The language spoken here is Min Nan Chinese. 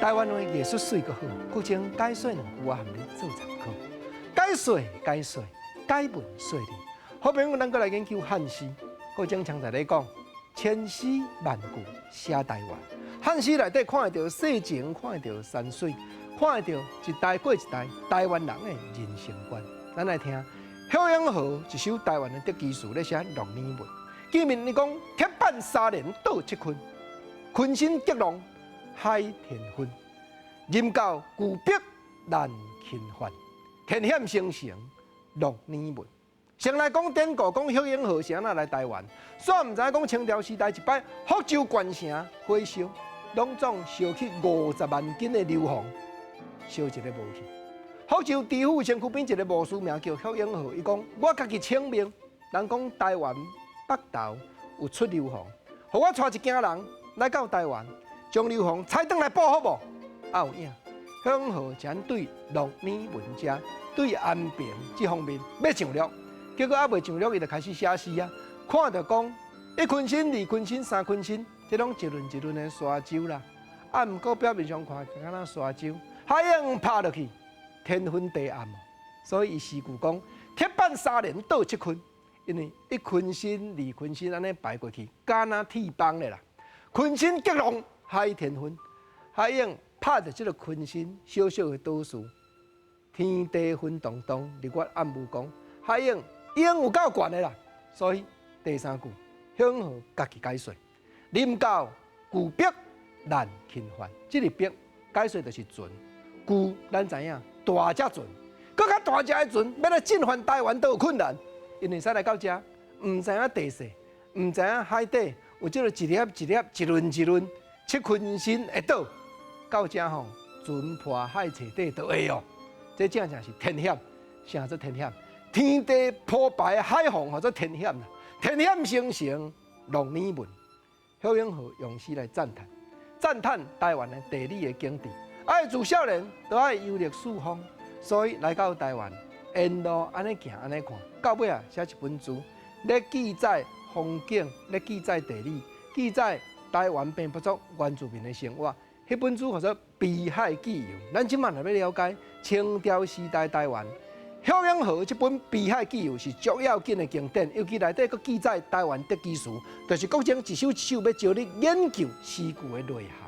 台灣話藝術媠閣好，國情解說兩句我含你做參考。解說解說解文說理，好朋友，咱閣來研究漢詩。國情常在咧講，千詩萬句寫台灣。漢詩內底看會著世情，看會著山水，看會著一代過一代台灣人的人生觀。咱來聽許永和一首台灣的特技詞咧寫鹿耳門。見面伊講鐵板三連倒七坤，鯤鯓激浪海天昏，任教巨壁難侵犯，天險成城鹿耳門。先來講典故，講許永和是按怎來台灣。煞毋知影講清朝時代一擺，福州縣城火燒，攏總燒去50萬斤的硫磺，燒一个無去。福州知府身軀邊一个巫師名叫許永和，伊講我家己請命，人講台灣北投有出硫磺，予我帶一行人來到台灣，將硫磺採轉來補好無？啊有影，許永和就按對鹿耳門遮對安平這方面欲上陸。結果猶未上陸，伊就開始寫詩啊！看著講一鯤鯓、二鯤鯓、三鯤鯓，這攏一輪一輪的沙洲啦。啊，毋過表面上看，敢若沙洲，海湧拍落去，天昏地暗。所以伊詩句講：鐵板三連倒七坤，因為一鯤鯓、二鯤鯓按呢排過去，敢若鐵枋的啦。鯤鯓激浪，海天昏，海湧拍著這个鯤鯓小小的島嶼，天地昏動動，日月暗無光，海湧。湧有夠懸的啦，所以第三句許永和家己解說，臨到巨壁難侵犯，這个壁解說就是船，巨咱知影大隻船，閣較大隻的船，欲來進犯台灣都有困難，因為啥來到遮，毋知影地勢，毋知影海底有這个一粒一粒、一輪一輪七鯤鯓的島，到遮吼船破海揣底就會哦，這正正是天險，啥做天險？天地鋪排海防，號做天險啦。天險成城鹿耳門，許永和用詩來讚嘆，讚嘆台灣的地理的景致。啊，自少年都愛遊歷四方，所以來到台灣，沿路按呢行按呢看，到尾啊寫一本書，咧記載風景，咧記載地理，記載台灣平埔族原住民的生活。彼本書號做《濱海紀遊》。咱這馬若欲了解清朝時代台灣。許永和這本《濱海紀遊》是足要緊的經典，尤其內底閣記載台灣特記詞，就是國情一首一首欲招你研究詩句的內涵。